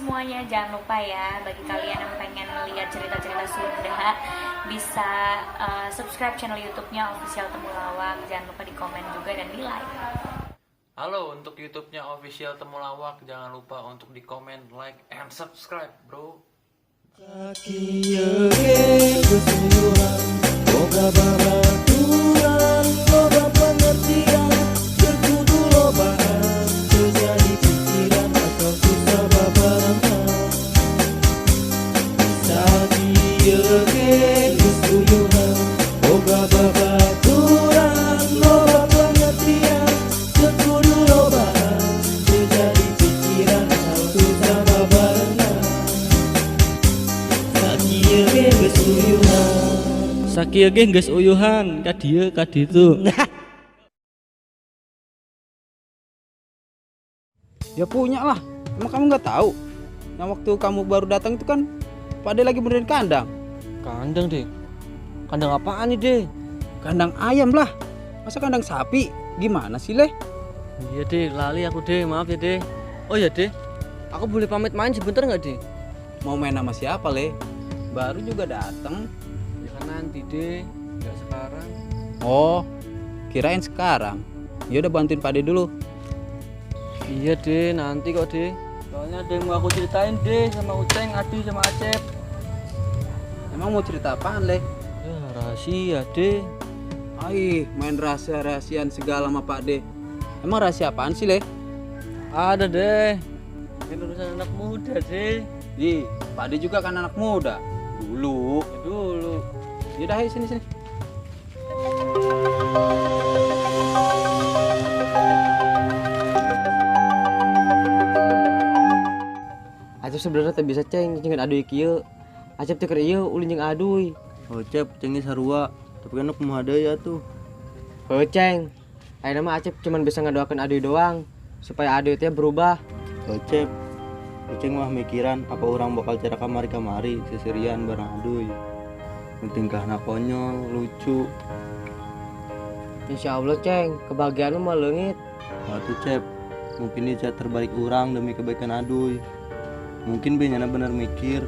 semuanya, jangan lupa ya bagi kalian yang pengen lihat cerita-cerita Sunda bisa subscribe channel YouTube-nya Official Temulawak. Jangan lupa di komen juga dan di like. Halo, untuk YouTube-nya Official Temulawak, jangan lupa untuk di komen, like, and subscribe, bro. Sakieu ge geus uyuhan, boga babaturan loba pengertian, teu kudu lobaan, teu jadi pikiran asal susah babarengan. Sakieu ge geus uyuhan, boga babaturan loba pengertian, teu kudu lobaan, teu jadi pikiran asal susah babarengan. Sakieu ge geus uyuhan. Sakieu ge geus uyuhan ka dieu ka ditu. Ya punya lah. Emang kamu nggak tahu? Yang waktu kamu baru datang itu kan Pak De lagi benerin kandang. Kandang deh. Kandang apaan nih deh? Kandang ayam lah. Masa kandang sapi? Gimana sih, Leh? Iya deh, lali aku deh, maaf ya deh. Oh ya deh, aku boleh pamit main sebentar nggak deh? Mau main sama siapa, Le? Baru juga datang. Ya kan nanti deh, nggak sekarang. Oh, kirain sekarang. Ya udah bantuin Pak De dulu. Iya deh, nanti kok deh. Soalnya ada yang mau aku ceritain deh sama Uceng, Adi sama Acep. Emang mau cerita apaan, Le? Ya rahasia deh. Aih, main rahasia-rahasian segala sama Pak De. Emang rahasia apaan sih, Le? Ada deh. Ini urusan anak muda deh. Ih, Pak De juga kan anak muda. Dulu. Ya dulu. Yaudah, ayo sini sini. Acep sebenarnya tak bisa ceng jeung aduy kieu. Acep teh keur ieu ulin jeung aduy. Oh Cep, cengnya sarua. Tapi kan kumaha deui atuh. Heuh ceng. Ayeuna mah Acep cuman bisa ngadoakeun aduy doang supaya aduy teh berubah. Oh Cep, Uceng mah mikiran apa orang bakal cara kamari-kamari seserian bareng aduy. Tingkahna konyol, lucu. Insya Allah ceng, kebahagiaan lu mah leungit. Atuh Cep, mungkin ini cara terbaik orang demi kebaikan aduy. Mungkin benyana bener mikir.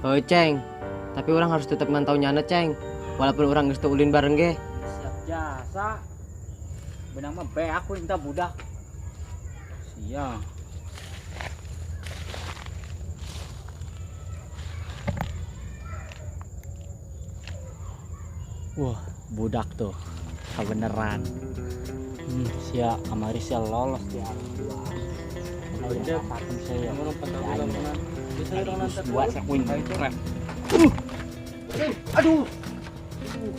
Heuh ceng, tapi orang harus tetap mantau nyana ceng. Walaupun orang geus teu ulin bareng ge. Siap jasa. Benang mah beak aku minta budak. Siang. Wah, budak tuh. Kebeneran. Sia kamari sia lolos dia. Saya. Dua sekuin. Aduh.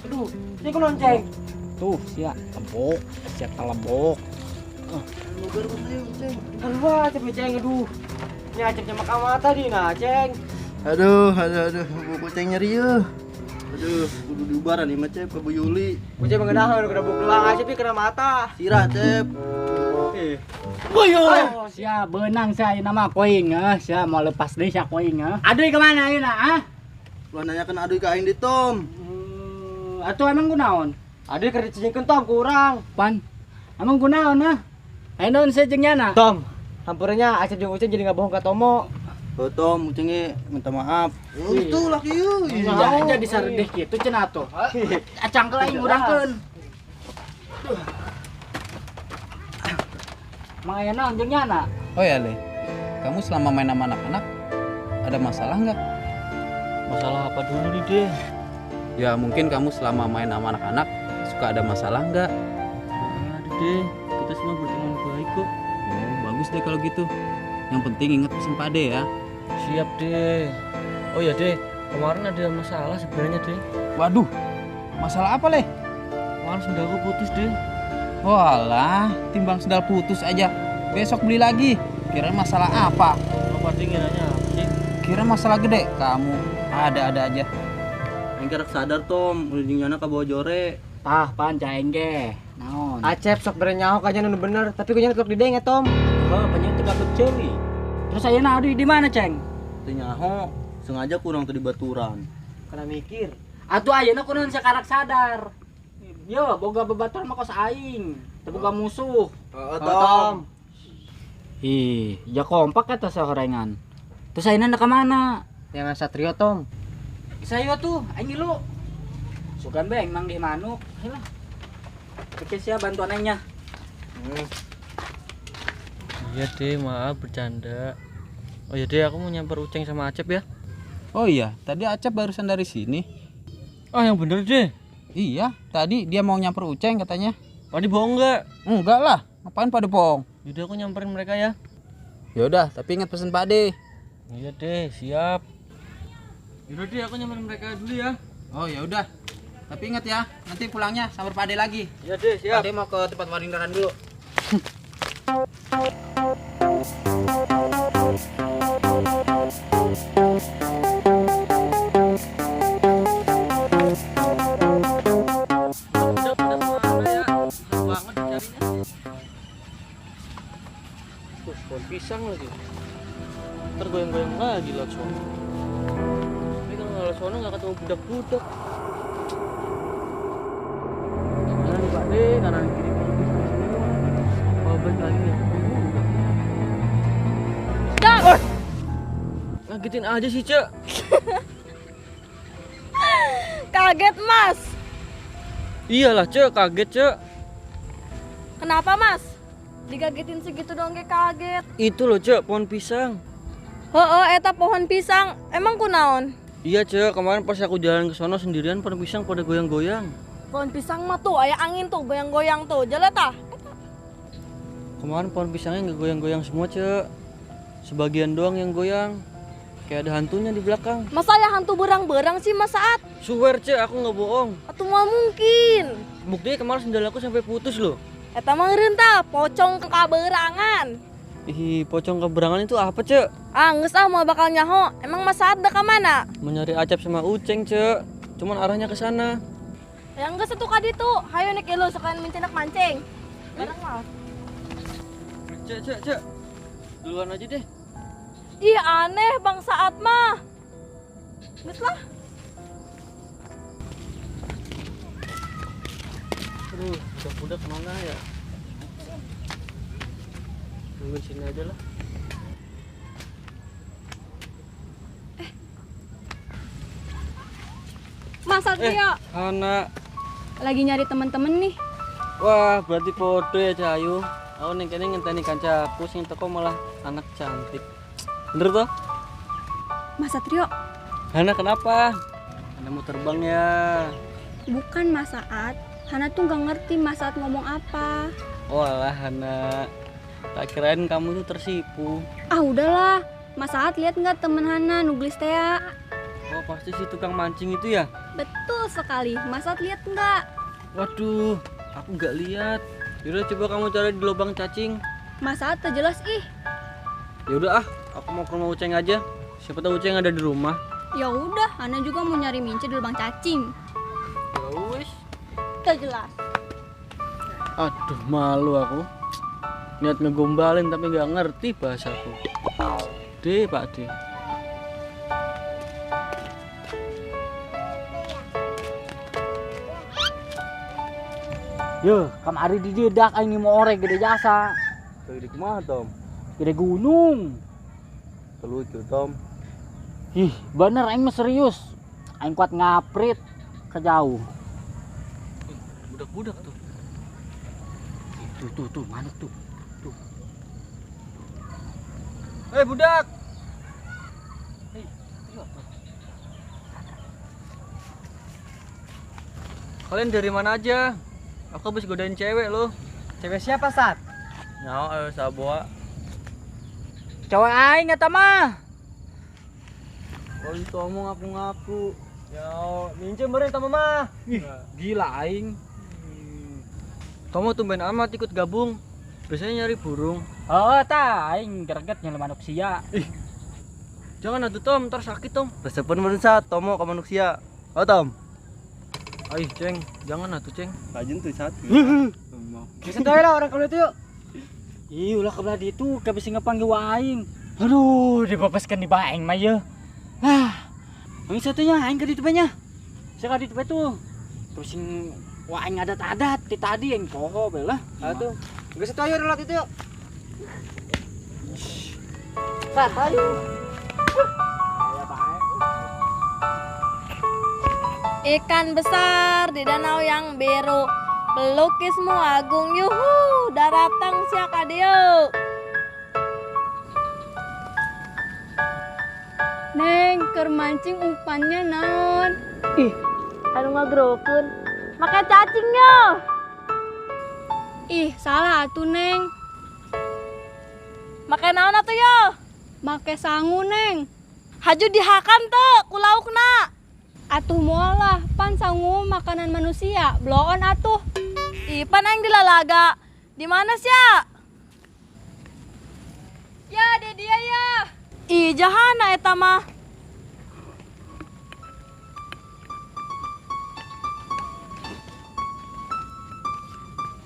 Aduh, ini kunaon ceng? Tuh, sia tebok, sia telebok. Aduh, Acep ceng aduh. Ini Acep nyemak mata di nah ceng. Aduh, aduh, aduh, buku ceng nyeri yeuh. Aduh, kudu diubaran nih mah Cep ke Bu Yuli. Uceng mengenahan kena buku doang Acep kena mata. Sirah Cep. Boyo. Sia benang sia ayeuna mah koing heuh, sia mau lepas deui sia koing heuh. Aduh kemana ayeuna ah? Ulah nanyakeun aduy ka aing di Tom. Atuh emang kunaon? Aduh keur dicicingkeun Tom kurang. Pan. Emang kunaon ah? Ayo naon sia jeung nyana? Tom, hampurnya Acep jeung Uceng jadi nggak bohong ke Tomo. Oh Tom, Uceng ge minta maaf. Oh, itu laki yeuh. Ya jadi saredeh kitu cenah atuh. Acangkel aing ngurangkeun. Mang aya naon jeung nyana? Oh ya, Le. Kamu selama main sama anak-anak ada masalah nggak? Masalah apa dulu nih deh? Ya mungkin kamu selama main sama anak-anak suka ada masalah nggak? Ada deh, kita semua berteman baik kok. Oh, bagus deh kalau gitu. Yang penting ingat pesan Pak De ya. Siap deh. Oh ya deh, kemarin ada masalah sebenarnya deh. Waduh, masalah apa Le? Kemarin sendalku putus deh. Walah, timbang sendal putus aja. Besok beli lagi. Kirain masalah apa? Apa deh ngiranya apa sih? Kira masalah gede. Kamu ada-ada aja. Aing karek sadar Tom, ujungnya ka bawa jore. Tah pan caeng ge. Naon? Acep sok bere nyaho ka nu bener, tapi kunya teluk didenge Tom. Heuh, panyeun teu katut ceuli. Terus ayeuna aduh di mana, Ceng? Teu nyaho, sengaja kurang teu dibaturan. Karena mikir. Atuh ayeuna kunaon sakarak sadar. Yo, boga babaturan mah kos aing, teu boga musuh. Heeh Tom. Ih, ya kompak eta sahorengan. Terus ayeuna ka mana? Yang Satrio Tom. Saya tuh, aing ngilu. Sugan bae aing manggih manuk. Heula. Oke sia bantuan aingnya. Iya deh, maaf bercanda. Oh iya deh, aku mau nyamper Uceng sama Acep ya. Oh iya, tadi Acep barusan dari sini. Oh yang bener deh. Iya, tadi dia mau nyamper Uceng katanya. Padi bohong nggak? Enggak lah, ngapain pada bohong? Yaudah aku nyamperin mereka ya. Yaudah, tapi ingat pesan Pak De. Iya deh, siap. Yaudah deh, aku nyamperin mereka dulu ya. Oh ya udah, tapi ingat ya, nanti pulangnya samper Pak De lagi. Iya deh, siap. Pak De mau ke tempat warindaran dulu. Udah, udah kemana ya? Susah banget dicarinya. Tuh, pohon pisang lagi. Ntar goyang-goyang lagi lewat sono. Tapi kalau nggak lewat sono nggak ketemu budak-budak. Gimana nih Pak De? Kanan kiri bagus semua. Mau balik lagi nggak ketemu budak. Stop! Ngagetin aja sih, Cek. Kaget, Mas. Iyalah, Cek, kaget, Cek. Kenapa, Mas? Digagetin segitu dong kayak kaget. Itu loh, Cek, pohon pisang. Heeh, eta pohon pisang. Emang kunaon? Iya, Cek, kemarin pas aku jalan ke sono sendirian pohon pisang pada goyang-goyang. Pohon pisang mah tuh aya angin tuh goyang-goyang tuh. Jalan tah. Kemarin pohon pisangnya nggak goyang-goyang semua, Cek. Sebagian doang yang goyang. Kayak ada hantunya di belakang. Masa ya hantu berang-berang sih, Mas Saat? Swear, Cek, aku nggak bohong. Atuh moal mungkin. Buktinya kemarin sendal aku sampai putus loh. Eta mah eureun tah, pocong keberangan. Ih, pocong keberangan itu apa, Cek? Ah, geus ah moal bakal nyaho. Emang Mas Saat da ka mana? Mau nyari Acep sama Uceng, Cek. Cuman arahnya ke sana. Ya geus atuh ka ditu. Hayo nek elo sekalian mencenak mancing. Bareng mah. Cek, Cek, Cek. Duluan aja deh. Ih, aneh Bang Saat mah. Geus lah. Aduh, budak-budak kemana ya? Nungguin sini aja lah. Mas Satrio, Hana. lagi nyari temen-temen nih. Wah, berarti podo ya, Cahayu. Aku ning kene ngenteni kancaku sing teko malah anak cantik. Bener toh? Mas Satrio, Hana kenapa? Hana mau terbang ya? bukan Mas Saat. Hana tuh nggak ngerti Mas Saat ngomong apa. Walah Hana, tak kirain kamu tuh tersipu. Ah udahlah, Mas Saat lihat nggak temen Hana nuglis Tea? Oh pasti si tukang mancing itu ya? Betul sekali, Mas Saat lihat nggak? Waduh, aku nggak lihat. Yaudah coba kamu cari di lubang cacing. Mas Saat terjelas ih. Yaudah ah, aku mau ke rumah Uceng aja. Siapa tahu Uceng ada di rumah. Ya udah, Hana juga mau nyari mince di lubang cacing. Ya wis. Terjelas. Aduh malu aku. Niat ngegombalin tapi nggak ngerti bahasaku. D Pak D. Yo, kamari di didak aing mau orek gede jasa. Gede kumaha, Tom? Gede gunung. Lucu, Tom. Ih, bener aing mah serius. Aing kuat ngaprit ke jauh. Budak-budak tuh. Tuh, tuh, tuh, manuk tuh. Tuh. Hei budak. Hei, kalian dari mana aja? Aku habis godain cewek loh. Cewek siapa, Sat? Nyawa ayo saboa. Cewek aing eta mah. Kalau itu omong aku ngaku. Ya, minjem meureun ta mah. Ih, gila aing. Kamu tumben amat ikut gabung. Biasanya nyari burung. Oh, ta aing greget nyari manusia. Ih. Jangan atuh Tom, ntar sakit Tom. Resepun meureun sa Tomo ka manusia. Oh, Tom. Aih, Ceng, jangan atuh, Ceng. Rajin tuh satu. Bisa tuh lah orang kalau itu yuk. Ih, ulah kebelah ditu, gak bisa ngepanggil aing. Aduh, dibapaskan di baeng mah ye. Ah, yang satunya aing ke ditu nya. Saya ke ditu tuh. Terus sing wah aing adat-adat ti tadi aing poho bae lah. Atuh. Geus atuh ayo relat itu yuk. Sat, ayo. Ikan besar di danau yang biru, pelukismu agung yuhu, daratang sia ka dieu. Neng, keur mancing umpannya naon? Ih, anu ngagrokeun. Make cacing yo. Ih, salah atuh Neng. Make naon atuh yo? Make sangu Neng. Haju dihakan teu ku laukna. Atuh moal lah, pan sangu makanan manusia, bloon atuh. Ih, pan aing dilalaga. Di mana sia? Ya, de dia ya. Ih, jahana eta mah.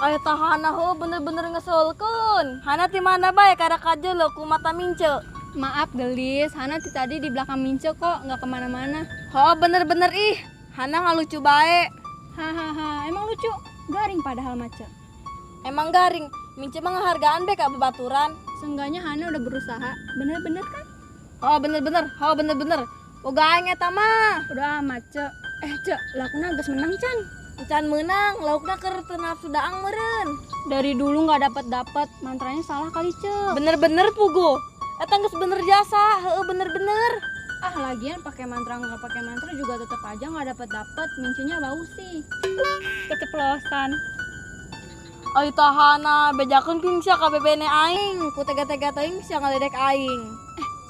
Eta hana heuh bener-bener ngeselkeun. Hana ti mana bae kada kajeuleuh ku mata mince. Maaf gelis, Hana ti tadi di belakang mince kok, nggak kemana-mana. Oh bener-bener ih, Hana ngalucu bae. Hahaha, emang lucu? Garing padahal mace. Emang garing, mince mah ngehargaan be ka babaturan. Seenggaknya Hana udah berusaha, bener-bener kan? Oh bener-bener, oh bener-bener. Boga aing eta mah. Udah amat ce. Ce, laukna geus menang can. Can menang, laukna keur teu nafsu daang meureun. Dari dulu nggak dapet-dapet, mantranya salah kali ce. Bener-bener pugu. Eta geus bener jasa, heueuh bener-bener. Ah, lagian pakai mantra nggak pakai mantra juga tetep aja nggak dapet-dapet, mincinya bau sih. Keceplosan. Ai tahana, bejakeun ping sia ka bebene aing, ku tega-tega teuing sia ngaledek aing.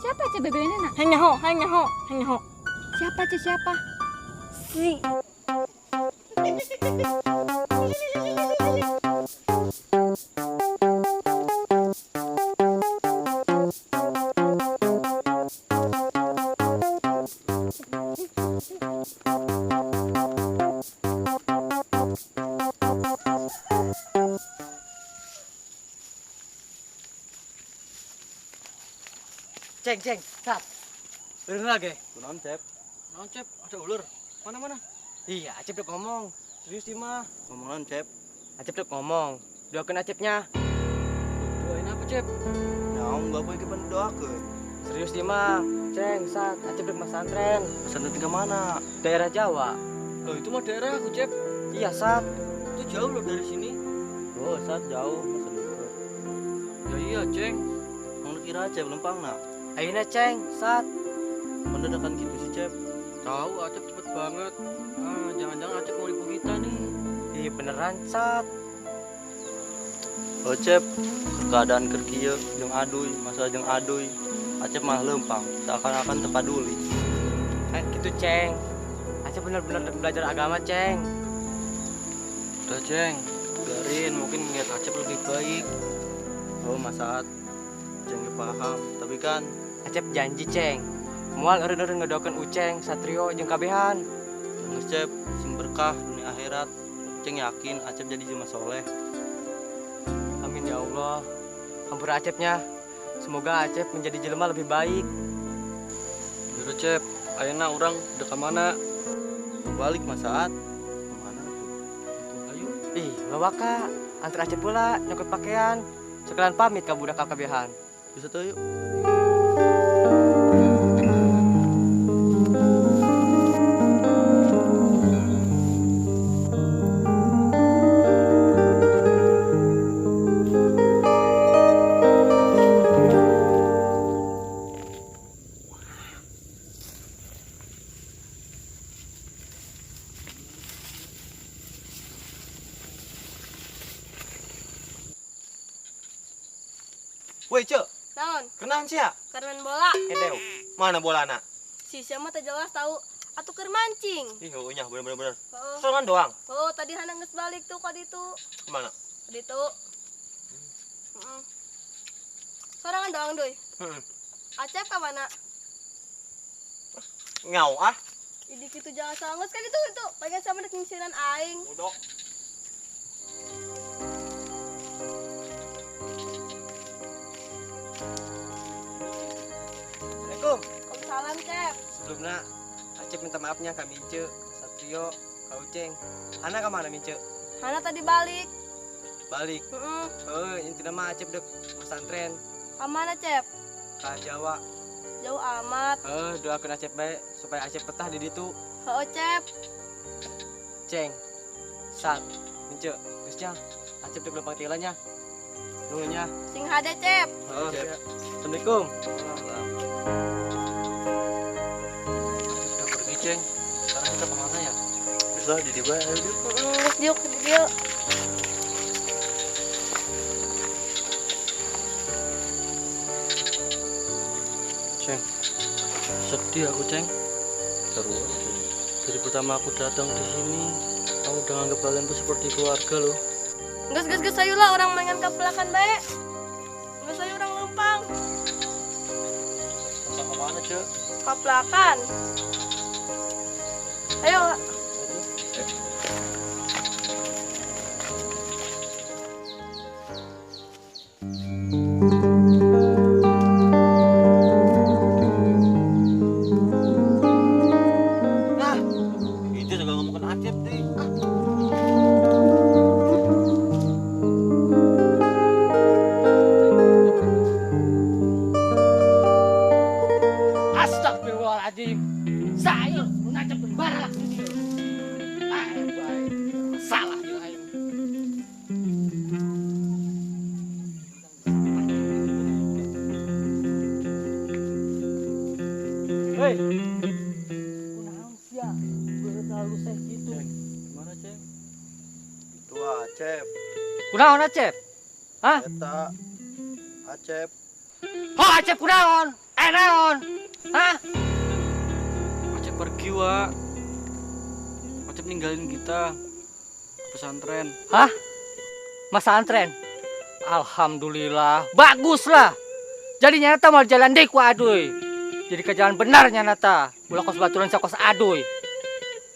Siapa ce bebene na? Hayang nyaho, hayang nyaho, hayang nyaho. Siapa ce siapa? Si. Ceng, ceng, Sat. Ular lagi. Kunaon, Cep? Naon, Cep? Ada ular. Mana-mana? Iya, Acep udah ngomong. Serius sih mah. Ngomong naon, Cep? Acep udah ngomong. Doakan Acepnya. Doain apa, Cep? Naon, bapak iki pan doakeun. Serius sih mah. Ceng, Sat, Acep udah pesantren. Pesantren ke mana? Daerah Jawa. Loh, itu mah daerah aku, Cep. Iya, Sat. Itu jauh loh dari sini. Oh, Sat jauh, masa deket. Ya iya, Ceng. Mau kira Cep lempang nak? Ayeuna Ceng, Sat. Mendadak gitu sih, Cep. Tahu, Acep cepet banget. Ah, jangan-jangan Acep mau nipu kita nih. Ih, beneran, Sat. Oh, Cep, keadaan keur kieu jeung aduy, masa jeung aduy. Acep mah lempang, seakan-akan teu paduli. Kan gitu, Ceng. Acep bener-bener belajar agama, Ceng. Udah, Ceng. Biarin, mungkin niat Acep lebih baik. Oh, Mas Saat. Ceng paham, tapi kan Acep janji, Ceng. Moal eureun-eureun ngedoakeun Uceng, Satrio jeung kabehan. Geus, Cep, sing berkah dunia akhirat. Ceng yakin Acep jadi jelema soleh. Amin ya Allah. Hampura Acepnya. Semoga Acep menjadi jelema lebih baik. Yaudah, Cep. Ayeuna urang udah ka mana? Balik Mas Saat. Kemana tuh? Ayo. Ih, lawaka. Antar Acep pula nyokot pakaian. Sekalian pamit ka budak kabehan. Bisa tuh yuk. Woi, Cek. Naon? Kenalan sia? Keur main bola. Edew. Mana bolana? Si sia mah teu jelas tahu. Atuh keur mancing. Ih, heueuh nya bener-bener. Heeh. Sorangan doang. Oh, tadi Hana geus balik tuh ka ditu. Kemana? Ka ditu. Heeh. Sorangan doang, Duy. Heeh. Acep ka mana? Ngau ah. Idi kitu jangan sangus kan itu itu. Pengen sama dek nyingsiran aing. Bodoh. Assalamualaikum. Waalaikumsalam, Cep. Sebelumnya Acep minta maafnya ka Mince, Satrio, ka Uceng. Hana ka mana Mince? Hana tadi balik. Balik. Heeh. Heuh, intina mah Acep dek pesantren. Kamana, Cep? Ka Jawa. Jauh amat. Doakeun Acep bae supaya Acep betah di ditu. Heuh, Cep. Ceng. Sat. Mince, geus nya. Acep teh lempang ti heula nya. Nuhun nya. Sing hade, Cep. Heeh. Assalamualaikum. Acep udah pergi, Ceng. Sekarang kita kemana ya? Bisa di dieu bae ayo dieu. Geus diuk di dieu. Ceng, sedih aku, Ceng. Seru aku. Dari pertama aku datang di sini, aku udah nganggap kalian tuh seperti keluarga loh. Geus geus geus ayo lah urang mainan kapelakan bae. Geus ayo urang lempang. Lempang ke mana, Cek? Kapelakan. Ayo. Nah, itu juga ngomongin Acep deh. Astagfirullahaladzim. Saya ngacep barang di dieu. Aing bae. Salah ieu aing. Hei. Kunaon sia? Beureuh terlalu seh kitu. Gimana, Ceng? Itu Acep. Kunaon Acep? Hah? Eta Acep. Oh, Acep kunaon? Naon? Hah? Acep pergi, Wak. Acep ninggalin kita ke pesantren. Hah? Pesantren? Alhamdulillah, bagus lah. Jadi nyata mau jalan deh ku aduy. Jadi ke jalan benar nyata. Ulah kos baturan sakos aduy.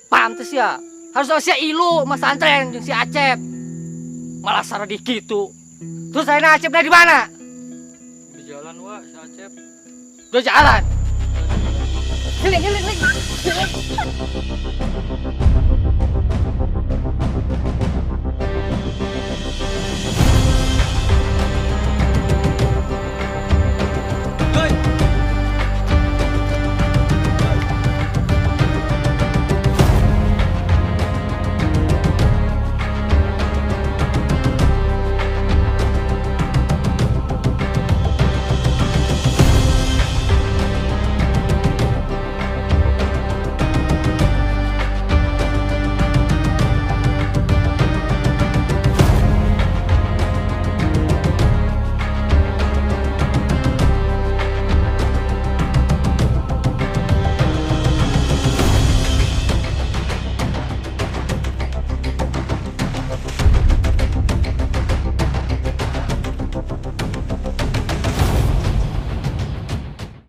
Paham tuh sia? Harus sia ilu pesantren jeung si Acep. Malah saradi kitu. Terus ayeuna Acepnya di mana? Di jalan, Wak, si Acep. Udah jalan. Giling, giling, giling. Giling.